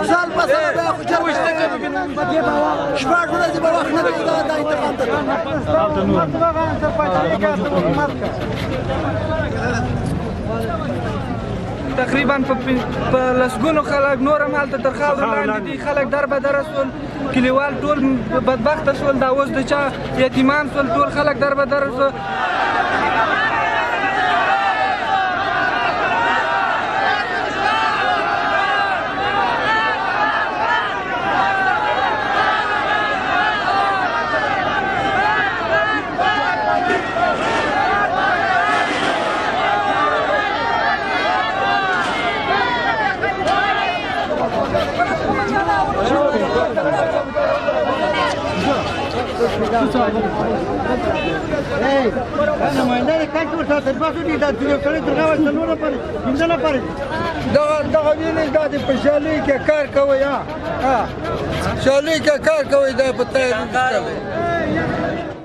سال پس بیا خو چرته شپږ ورځې به وخت نه دی دا انتقام ته. تقریبا په لسګونو خلک نور هم هلته تر خاورو لاندې دي. خلک در به دره سول، کلیوال ټول بدبخته سول، دا اوس د چا یتیمان سول، ټول خلک در به دره سول. دغه وینې دا د په شالوی کې کار کوي، ها شالوی کې کار کوي، دا په تیار کوي.